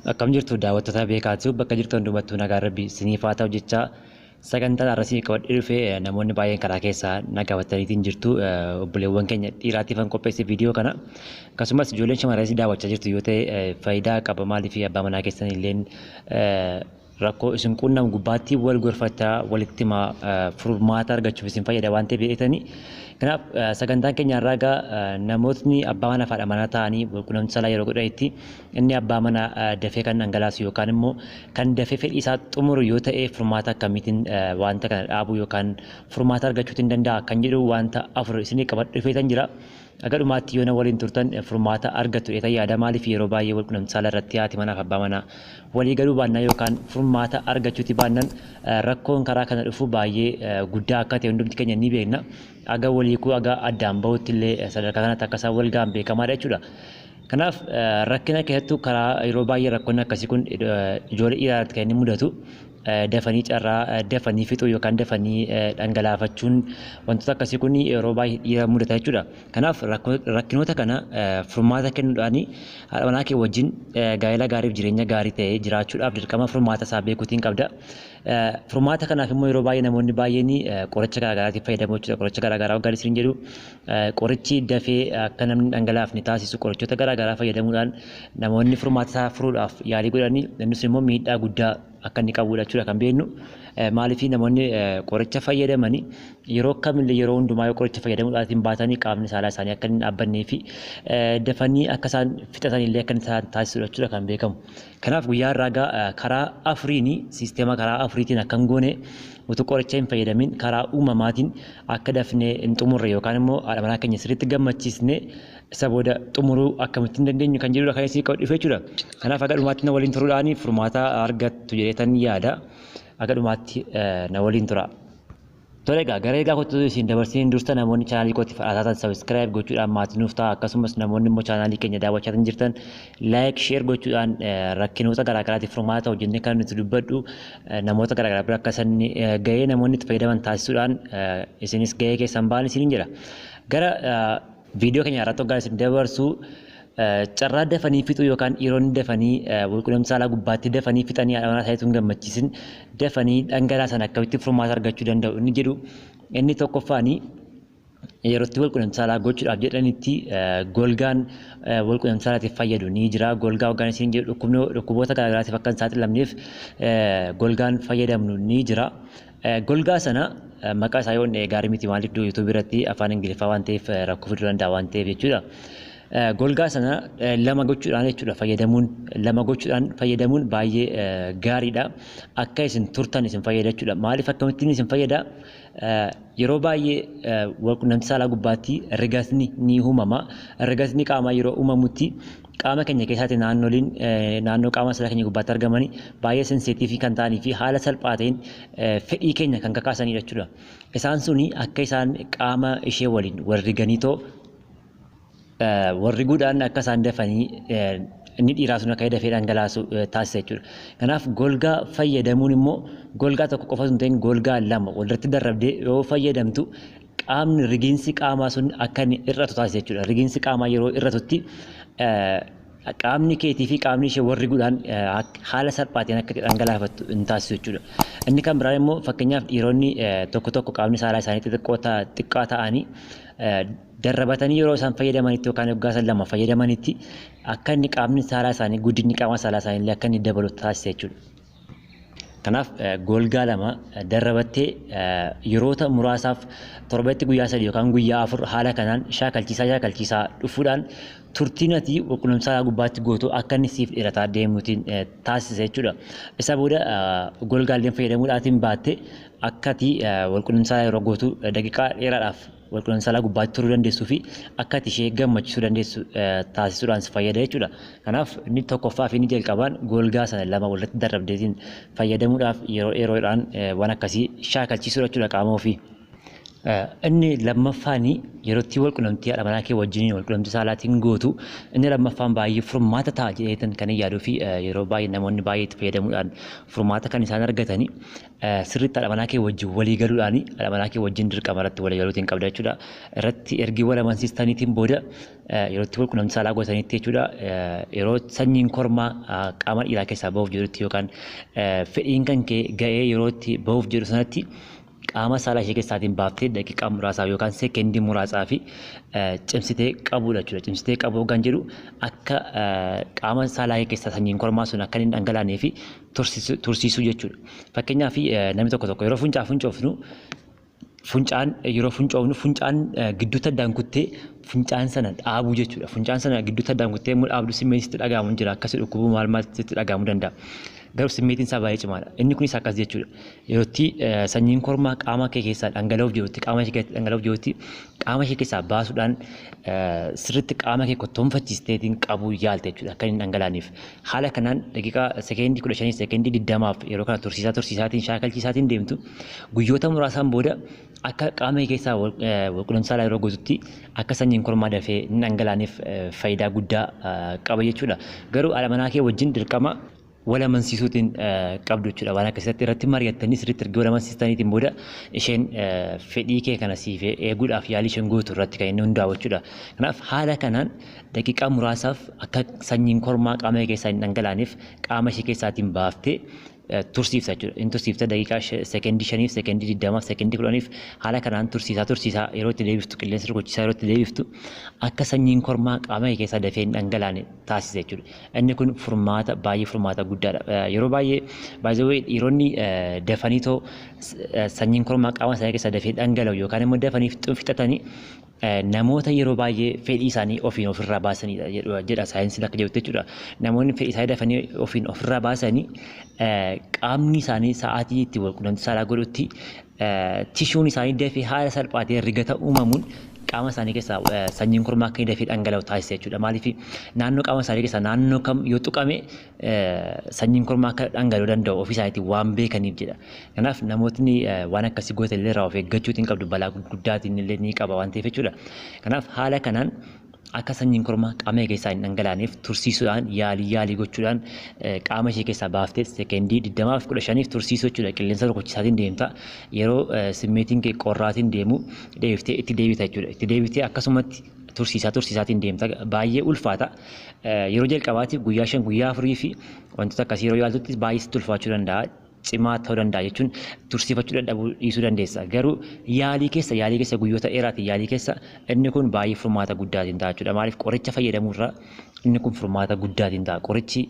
Akkam jirtu daawwattoota beekaatu bakka jirtu hundumattuu nagaa rabbi isiniif haa ta'u jechaa sagantaan har'asii qabadhee dhufee namoonni baay'een karaa keessaa na gaafataniitiin jirtu obboleewwan keenya dhiiraatiif kan qopheesse viidiyoo kana akkasumas ijoolleen shamarranis daawwachaa jirtu yoo ta'e faayidaa qaba maaliif abbaa manaa keessan illeen rakkoo isin qunnamu gubbaatti wal gorfachaa walitti himaa furmaata argachuuf isin fayyada waan ta'eef jedhetanii. Kanaaf sagantaan keenya har'aa egaa namootni abbaa manaa fi haadha manaa ta'anii walqunnamtii saalaa yeroo godhanitti inni abbaa manaa dafee kan dhangalaasu yookaan immoo kan dafee fedhii isaa xumuru yoo ta'e furmaata akkamiitiin wanta kana dhaabuu yookaan furmaata argachuutiin danda'a kan jedhu wanta afur isinii qabadhee dhufeetan jira. Aga dhumaatti yoo na waliin turtan furmaata argattu jedheetan yaada. Maaliif yeroo baay'ee walqunnamtii saalaa irratti haati manaa fi abbaa manaa walii galuu baannaan yookaan furmaata argachuuti baannaan rakkoon karaa kana dhufu baay'ee guddaa akka ta'e hundumti keenya ni beekna. Aga waliikuu aga addaan bahutti illee sadarkaa kanatti akka isaan wal ga'an beekamaadha jechuudha. Kanaaf rakkina keessattuu karaa yeroo baay'ee rakkoon akkasii kun ijoollee dhiiraa irratti kan inni mudatu dafanii carraa dafanii fixuu yookaan dafanii dhangalaafachuun wantoota akkasii kun yeroo baay'ee dhiira mudata jechuudha. Kanaaf rakkinoota kana furmaata kennuudhaan haadha manaa kee wajjin gaa'ela gaariif jireenya gaarii ta'e jiraachuudhaaf dirqama furmaata isaa beekuutiin qabda. Furmaata kanaaf immoo yeroo baay'ee namoonni baay'een qoricha garaagaraatiif fayyadamu jechuudha. Qoricha garaagaraa waggaa isin jedhu qorichi dafee akka namni dhangalaafne taasisu qorichoota garaagaraa fayyadamuudhaan namoonni furmaata isaa furuudhaaf yaalii godhanii innis immoo miidhaa guddaa akka inni qabudha jechuudha kan beeknu. Maaliif namoonni qoricha fayyadamanii yeroo kamillee yeroo hundumaa yoo qoricha fayyadamuudhaatiin baatanii qaamni saalaa isaanii akka hin dhaabbannee fi dafanii akka isaan fixatan illee akka isaan taasisudha jechuudha kan beekamu. Kanaaf guyyaa har'aa egaa karaa afuriini siisteema karaa afuriitiin akka hin goone utuu qoricha hin fayyadamin karaa uumamaatiin akka dafnee hin xumurre yookaan immoo haadha manaa keenya sirriitti gammachiisnee isa booda xumuruu akkamitti hin dandeenyu kan jedhudha kan isin qabu dhufe jechuudha. Kanaaf aga dhumaatti na waliin turuudhaan furmaata argattu jedheetan yaada. Aga dhumaatti na waliin tura. Tole egaa gara egaa kottu isin dabarsiin dursa namoonni chaanaalii kootti fadhaataa subscribe gochuudhaan maatii nuuf ta'a akkasumas namoonni immoo chaanaalii keenya daawwachaa jirtan like share gochuudhaan rakkinoota garaagaraatiif furmaata hojjennee kan nuti dubbadhu namoota garaagaraa bira akka isaan gahee namoonni itti fayyadaman taasisuudhaan isinis gahee keessan ba'an isiniin jedha. Gara viidiyoo keenya irratti hoggaa isin dabarsu carraa dafanii fixuu yookaan dhiironni dafanii walqunnamtii saalaa gubbaatti dafanii fixanii haadha manaa isaanii hin gammachiisin dafanii dhangalaasan akkamitti furmaata argachuu danda'u inni jedhu inni tokkoffaanii yerootti walqunnamtii saalaa gochuudhaaf jedhanitti golgaan walqunnamtii saalaatiif fayyadu ni jira. Golgaa hoggaan isin jedhu dhukkuboota garaagaraatiif akka hin saaxilamneef golgaan fayyadamnu ni jira. Golgaa sana maqaa isaa yoo gaarii miti maaliif yuutuubii irratti afaan Ingiliffaa waan ta'eef rakkoo fiduu danda'a waan ta'eef jechuudha. Golgaa sana lama gochuudhaan jechuudha fayyadamuun lama gochuudhaan fayyadamuun baay'ee gaariidha. Akka isin turtan isin fayyada jechuudha. Maaliif akkamittiin isin fayyada? Yeroo baay'ee walqunnamtii saalaa gubbaatti rigatni ni uumama. Rigatni qaamaa yeroo uumamutti qaama keenya keessaatti naannoleen naannoo qaama saalaa keenya gubbaatti argamanii baay'ee senseetiivii kan ta'anii fi haala salphaa ta'een fedhii keenya kan kakaasanidha jechuudha. Isaan suni akka isaan qaama ishee waliin wal riganii too warri guudhaan akka isaan dafanii inni dhiiraa sun akka dafee dhangalaasu taasisa jechuudha. Kanaaf golgaa fayyadamuun immoo golgaa tokko qofa osoo hin ta'in golgaa lama walirratti darrabdee yoo fayyadamtu qaamni rigiinsi qaamaa sun akka inni hir'atu taasisa jechuudha. Rigiinsi qaamaa yeroo hir'atutti qaamni keetii fi qaamni ishee warri guudhaan haala salphaatiin akka dhangalaafattu hin taasisu jechuudha. Inni kan biraan immoo fakkeenyaaf dhiironni tokko tokko qaamni saalaa isaanii xixiqqaa ta'anii darrabatanii yeroo isaan fayyadamanitti yookaan yoggaa isaan lama fayyadamanitti akka inni qaamni saalaa isaanii guddinni qaama saalaa isaanii illee akka inni dabalu taasisa jechuudha. Kanaaf golgaa lama darrabattee yeroota muraasaaf torbetti guyyaa 3 yookaan guyyaa 4 haala kanaan shaakalchiisaa shaakalchiisaa dhufuudhaan turtiin ati walqunnamtii saalaa gubbaatti gootu akka inni siif dheerataa deemuutiin taasisa jechuudha. Isa booda golgaalleen fayyadamuudhaatiin baatte akka ati walqunnamtii saalaa yeroo gootu daqiiqaa dheeraadhaaf walqunnamtii saalaa gubbaatti turuu dandeessuu fi akka ati ishee gammachiisuu dandeessu taasisuudhaan si fayyada jechuudha. Kanaaf inni tokkoffaa fi inni jalqabaan golgaa sana lama walirratti darrabdeetiin fayyadamuudhaaf yeroo yeroodhaan waan akkasii shaakalchiisuu jechuudha qaama ofii. Inni lammaffaan yerootti wal qunnamtii haadha manaa kee wajjiniin wal qunnamtii saalaatiin gootu, inni lammaffaan baay'ee furmaata ta'a jedheetan kan yaaduu fi yeroo baay'ee namoonni baay'ee itti fayyadamuudhaan furmaata kan isaan argatani, sirriitti haadha manaa kee wajjin walii galuudhaan, haadha manaa kee wajjin dirqama irratti walii galuutiin qabda jechuudha. Irratti ergi wal amansiistaniitiin booda yerootti wal qunnamtii saalaa gootanitti jechuudha, yeroo sanyiin kormaa qaama dhiiraa keessaa bahuuf jedhutti yookaan fedhiin kan kee ga'ee yeroo itti bahuuf jedhu sanatti qaama saalaa ishee keessaatiin baaftee daqiiqaa muraasaaf yookaan seekendii muraasaa fi cimsitee qabuudha jechuudha. Cimsitee qabuu kan jedhu akka qaama saalaa ishee keessaa sanyiin kormaa sun akka hin dhangalaanee fi tursiisuu jechuudha. Fakkeenyaaf, namni tokko tokko yeroo funcaa funcoofnu, funcaan yeroo funcoofnu funcaan gidduutti addaan kuttee funcaan sana dhaabuu jechuudha. Funcaan sana gidduutti addaan kuttee immoo dhaabdu simmeetiin sitti dhaga'amu jira. Akkasii dhukkubuu maal maal sitti dhaga'amuu danda'a. Garuu simmeetiin isaa baay'ee cimaadha. Inni kunis akkas jechuudha. Yerootti sanyiin kormaa qaama kee keessaa dhangala'uuf jirutti, qaama ishee keessatti dhangala'uuf jirutti, qaama ishee keessaa baasuudhaan sirriitti qaama kee kottoonfachiisteetiin qabuu yaalte jechuudha akka hin dhangalaaniif. Haala kanaan daqiiqaa sekeendii 15, sekeendii 20f yeroo kana tursiisaa tursiisaatiin shaakalchiisaatiin deemtu, guyyoota muraasaan booda akka qaama kee keessaa walqunnamtii saalaa yeroo gootutti akka sanyiin kormaa dafee hin dhangalaaniif faayidaa guddaa qaba jechuudha. Garuu haadha manaa kee wajjin dirqama wal amansiisuutiin qabdu jechuudha. Waan akkasitti irratti mari'attanii sirriitti erga wal amansiistaniitiin booda isheen fedhii kee kana siif eeguudhaaf yaalii isheen gootu irratti kan inni hundaa'u jechuudha. Kanaaf haala kanaan daqiiqaa muraasaaf akka sanyiin kormaa qaama kee keessaa hin dhangalaaniif qaama ishee keessaatiin baaftee tursiifta jechuudha. Inni tursiifta daqiiqaa sekeendii 5f, sekeendii 20f, sekeendii 10f haala kanaan tursiisaa tursiisaa yeroo itti deebiftu, qilleensa rukuchiisaa yeroo itti deebiftu, akka sanyiin kormaa qaama kee keessaa dafee hin dhangalaane taasisa jechuudha. Inni kun furmaata baay'ee furmaata guddaadha. Yeroo baay'ee baay'ee dhiironni dafanii too sanyiin kormaa qaama isaanii keessaa dafee dhangala'u yookaan immoo dafanii fixatanii namoota yeroo baay'ee fedhii isaanii ofiin ofirraa baasanidha jedha saayinsiin akka jedhutti jechuudha. Namoonni fedhii isaanii dafanii ofiin ofirraa baasanii qaamni isaanii sa'aatii itti wal qunnamtii saalaa godhutti tishuun isaanii dafee haala salphaa ta'een rigata uumamuun qaama isaanii keessaa sanyiin kormaa akka inni dafee dhangala'u taasisa jechuudha. Maaliif naannoo qaama isaanii keessaa naannoo kam yoo tuqame sanyiin kormaa akka dhangala'uu danda'u ofii isaaniitiin waan beekaniif jedha. Kanaaf namootni waan akkasii gootan illee irraa of eeggachuutiin qabdu, balaa guddaatiin illee ni qaba waan ta'eef jechuudha. Kanaaf haala kanaan akka sanyiin kormaa qaama keessaa hin dhangalaaneef tursiisuudhaan yaalii yaalii gochuudhaan qaama ishee keessaa baaftee sekeendii 20f 15f tursiisuu jechuudha. Qilleensa rukuchisaatiin deemta. Yeroo simmeetiin kee qorraatiin deemu deebiftee itti deebita jechuudha. Itti deebitee akkasumatti tursiisaa tursiisaatiin deemta. Baay'ee ulfaata. Yeroo jalqabaatiif guyyaa 5, guyyaa 4 fi wantoota akkasii yeroo yaaltutti baay'ee sitti ulfaachuu danda'a. Cimaa ta'uu danda'a jechuun tursiifachuu dadhabuu dhiisuu dandeessa. Garuu yaalii keessa yaalii keessa guyyoota dheeraatiin yaalii keessa inni kun baay'ee furmaata guddaatiin ta'a jechuudha. Maaliif qoricha fayyadamuurra inni kun furmaata guddaatiin ta'a. Qorichi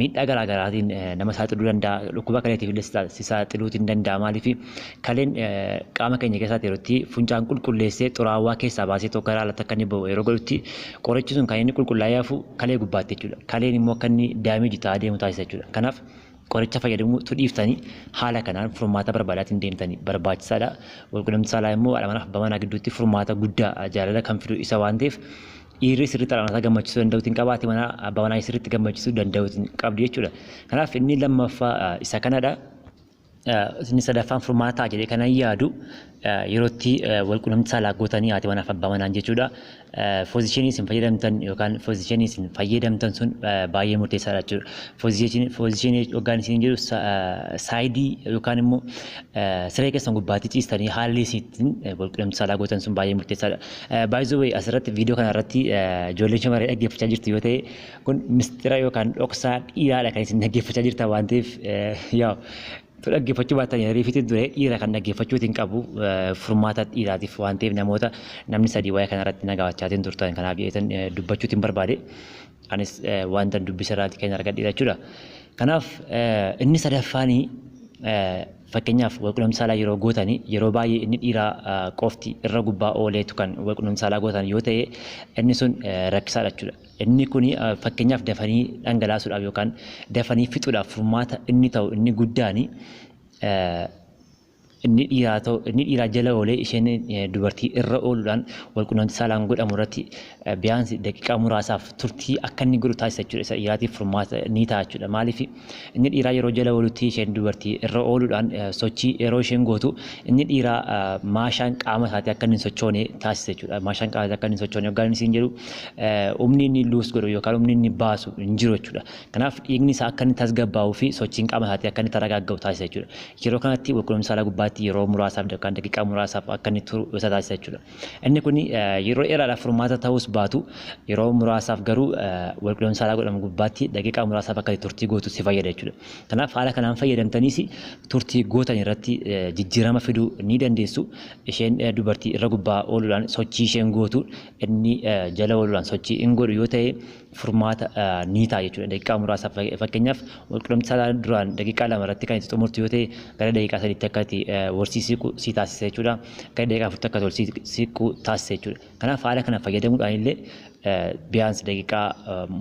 miidhaa garaa garaatiin nama saaxiluu danda'a. Dhukkuba kaleetiif illee si saaxiluutiin danda'a. Maaliif kaleen qaama keenya keessaatti yeroo itti funcaan qulqulleessee xuraawaa keessaa baasee tokko gara alaatti akka inni bahu yeroo godhutti, qorichi sun kan inni qulqullaa'ee hafu kalee gubbaatti jechuudha. Kaleen immoo akka inni damage ta'aa deemu taasisa jechuudha. Kanaaf qoricha fayyadamuutu dhiiftanii haala kanaan furmaata barbaadaatiin deemtanii barbaachisaadha. Walqunnamtii saalaa immoo haadha manaa fi abbaa manaa gidduutti furmaata guddaa jaalala kan fidu isa waan ta'eef, dhiirri sirriitti haadha manaa gammachiisuu danda'uutiin qabaate mana abbaa manaa sirriitti gammachiisuu danda'uutiin qabdi jechuudha. Kanaaf inni lammaffaa isa kanadha. Inni sadaffaan furmaata ta'a jedhee kanan yaadu, yerootti walqunnamtii saalaa gootanii haati manaa fi abbaa manaan jechuudha. Positionii isin fayyadamtan yookaan positionii isin fayyadamtan sun baay'ee murteessaadha jechuudha. Positionii yookaan isin jedhu sideii yookaan immoo siree keessan gubbaatti ciistanii haalli isin ittiin walqunnamtii saalaa gootan sun baay'ee murteessaadha. By the way, asirratti viidiyoo kana irratti ijoolleen shamarree dhaggeeffachaa jirtu yoo ta'e, kun mistira yookaan dhoksaa dhiiraadha kan isin dhaggeeffachaa jirtan waan ta'eef, yaa dhaggeeffachuu baattan riifitiin ture dhiira kan dhaggeeffachuutiin qabu furmaata dhiiraatiif waan ta'eef, namoota namni sadii waa'ee kanarratti na gaafachaatiin turtan, kanaaf jedhetan dubbachuutiin barbaade, anis wanta dubbisa irraati kan argadhe jechuudha. Kanaaf inni sadaffaanii, fakkeenyaaf walqunnamtii saalaa yeroo gootanii yeroo baay'ee inni dhiiraa qofti irra gubbaa ooleetu kan walqunnamtii saalaa gootan yoo ta'e, inni sun rakkisaadha jechuudha. Inni kun fakkeenyaaf dafanii dhangalaasuudhaaf yookaan dafanii fixuudhaaf furmaata inni ta'u inni guddaani Inni dhiiraa ta'u inni dhiiraa jala oolee isheen dubartii irra ooluudhaan walqunnamtii saalaan godhamu irratti biyaansi daqiiqaa muraasaaf turtii akka inni godhu taasisa jechuudha. Isa dhiiraatiif furmaata ni ta'a jechuudha. Maaliif inni dhiiraa yeroo jala oolutti isheen dubartii irra ooluudhaan sochii yeroo isheen gootu inni dhiiraa maashaan qaama isaatii akka inni hin sochoone taasisa jechuudha. Maashaan qaama isaatii akka inni hin sochoone yookaan inni siin jedhu humni inni luus godhu yookaan humni inni baasu hin jiru jechuudha. Kanaaf dhiigni isaa akka inni tasgabbaa'uu fi sochiin qaama isaatii akka inni taragagga'u taasisa jechuudha. Yeroo kanatti walqunnamtii saalaa gubbaatti yeroo muraasaaf yookaan daqiiqaa muraasaaf akka inni turu isa taasisa jechuudha. Inni kun yeroo dheeraadhaaf furmaata ta'us baatu yeroo muraasaaf garuu walqunnamtii saalaa godhamu gubbaatti daqiiqaa muraasaaf akka turtii gootu si fayyada jechuudha. Kanaaf haala kanaan fayyadamtaniis turtii gootan irratti jijjiirama fiduu ni dandeessu. Isheen dubartii irra gubbaa ooluudhaan sochii isheen gootu inni jala ooluudhaan sochii hin godhu yoo ta'e furmaata ni ta'a jechuudha. Daqiiqaa muraasaaf fakkeenyaaf walqunnamtii saalaa duraan daqiiqaa 2 irratti kan itti xumurtu yoo ta'e gara daqiiqaa 3tti akka itti warsii siqu si taasisa jechuudha. Gara daqiiqaa 4tti akka ol siqu taasisa jechuudha. Kanaaf haala kana fayyadamuudhaan illee biyaansi daqiiqaa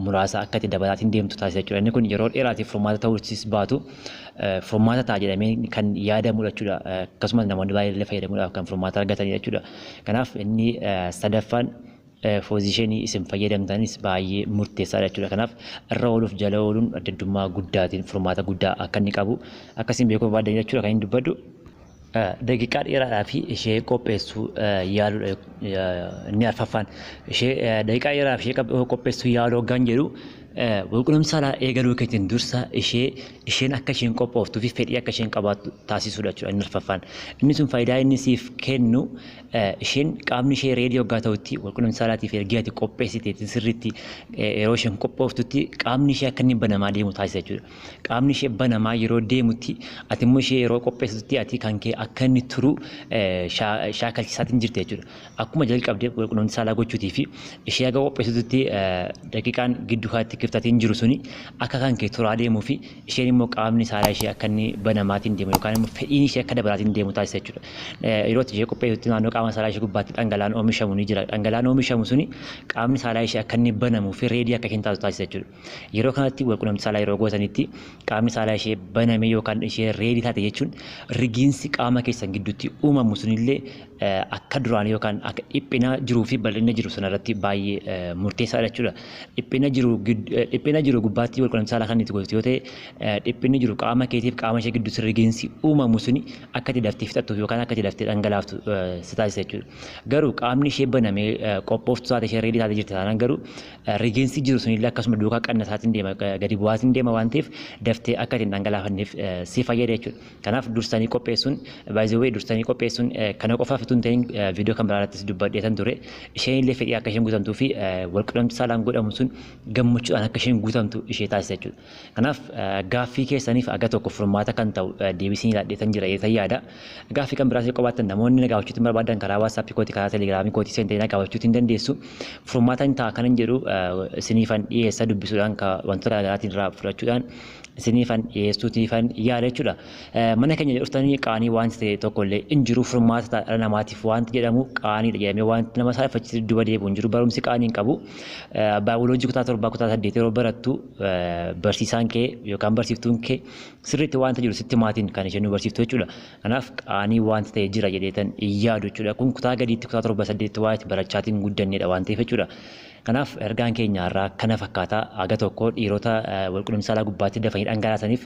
muraasa akka itti dabalaatiin deemtu taasisa jechuudha. Inni kun yeroo dheeraatiif furmaata ta'uusis baatu furmaata ta'a jedhamee kan yaadamudha jechuudha. Akkasumas namoonni baay'een illee fayyadamuudhaaf kan furmaata argatanidha jechuudha. Kanaaf inni sadaffaan poozishinii isin fayyadamtanis baay'ee murteessaadha jechuudha. Kanaaf irra ooluuf jala ooluun addaddummaa guddaatiin furmaata guddaa akka inni qabu akkasiin beekuu barbaaddan jechuudha kan inni dubbadhu. Daqiiqaa dheeraadhaa fi ishee qopheessuu yaaluudha inni arfaffaan. Ishee daqiiqaa dheeraaf ishee qopheessuu yaaluu hoggaan jedhu walqunnamtii saalaa eegaluu keetiin dursa isheen akka isheen qophooftuu fi fedhii akka isheen qabaattu taasisuudha jechuudha inni arfaffaan. Inni sun faayidaa inni siif kennu isheen qaamni ishee reedii hoggaa ta'utti walqunnamtii saalaatiif ergi ati qopheessiteetti sirriitti yeroo isheen qophooftutti qaamni ishee akka inni banamaa deemu taasisa jechuudha. Qaamni ishee banamaa yeroo deemutti ati immoo ishee yeroo qopheessitutti ati kan kee akka inni turu shaakalchisaatiin jirti jechuudha. Akkuma jalqabdee walqunnamtii saalaa gochuutii fi ishee haga qopheessitutti daqiiqaan gidduu kanatti kiftatiin jiru suni akka kan kee turaa deemuu fi isheen immoo qaamni saalaa ishee akka inni banamaatiin deemu yookaan immoo fedhiin ishee akka dabalaatiin deemu taasisa jechuudha. Yeroo ishee qopheessutti naannoo qaama saalaa ishee gubbaatti dhangala'aan oomishamu ni jira. Dhangala'aan oomishamu suni qaamni saalaa ishee akka inni banamuu fi reedii akka isheen taatu taasisa jechuudha. Yeroo kanatti walqunnamtii saalaa yeroo gootanitti qaamni saalaa ishee baname yookaan ishee reedii taate jechuun rigiinsi qaama keessan gidduutti uumamu sunillee akka duraan yookaan akka dhiphina jiruu fi bal'ina jiru sanarratti baay'ee murteessaadha jechuudha. Dhiphina jiru gubbaatti walqunnamtii saalaa kan itti gootu yoo ta'e dhiphinni jiru qaama keetiif qaama ishee gidduutti rigiinsi uumamu suni akka itti daftee fixattuuf yookaan akka itti daftee dhangalaaftu si taasisa jechuudha. Garuu qaamni ishee banamee qophooftu taate ishee reedii taate jirti taanaan garuu rigiinsi jiru sunillee akkasuma duukaa qannasaatiin deema gadi bu'aatiin deema waan ta'eef daftee akka ittiin dhangalaafanneef si fayyada jechuudha. Kanaaf dursanii qopheessuun baay'ee dursanii qopheessuun kana qofaaf utuu hin ta'in viidiyoo kan biraarrattis dubbadheetan ture. Isheen illee fedhii akka isheen guutamtuu fi walqunnamtii saalaan godhamu sun gammachuudhaan akka isheen guutamtu ishee taasisa jechuudha. Kanaaf gaaffii keessaniif aga tokko furmaata kan ta'u deebisanii laadheetan jira jedheetan yaada. Gaaffii kan biraas yoo qabaattan namoonni na gaafachuutti barbaadan karaa WhatsApp kootii karaa Telegramii kootii seentanii na gaafachuutti hin dandeessu. Furmaata hin ta'a kanan jedhu isiniifan dhiyeessa dubbisuudhaan wantoota garaagaraatiin irraa fudhachuudhaan isiniifan dhiyeessuutiifan yaada jechuudha. Mana keenya dhuftanii qaanii wanti ta'e tokko illee hin jiru furmaata dhala namaatiif wanti jedhamu qaaniidha jedhamee wanti nama saalfachiisu duuba deebi'u hin jiru. Barumsi qaanii hin qabu. Baayoloojii kutaa 7 kutaa 8 yeroo barattu barsiisaan kee yookaan barsiiftuun kee sirriitti wanta jiru sitti maatiin kan isheen nu barsiiftu jechuudha. Kanaaf qaanii wanti ta'e jira jedheetan hin yaadu jechuudha. Kun kutaa gadiitti kutaa 7 8 waa itti barachaatiin guddannedha waan ta'eef jechuudha. Kanaaf ergaan keenya irraa kana fakkaata aga tokko dhiirota walqunnamtii saalaa gubbaatti dafanii dhangalaasaniif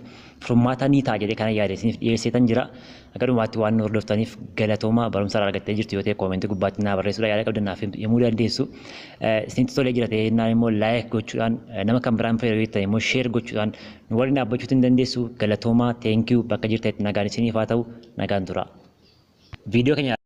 furmaata ni ta'a jedhee kana yaade isiniif dhiyeesseetan jira. Akka dhumaatti waan nu hordoftaniif galatooma barumsa irraa argattee jirtu yoo ta'e koomentii gubbaatti naa barreessuudha yaada qabdan naaf himuu dandeessu. Isinitti tolee jira ta'e jennaan immoo like gochuudhaan nama kan biraan fayyadu yoo ta'e immoo share gochuudhaan nu waliin dhaabbachuutu hin dandeessu. Galatooma thank you bakka jirtanitti nagaan isiniif haa ta'u nagaan tura. Viidiyoo keenya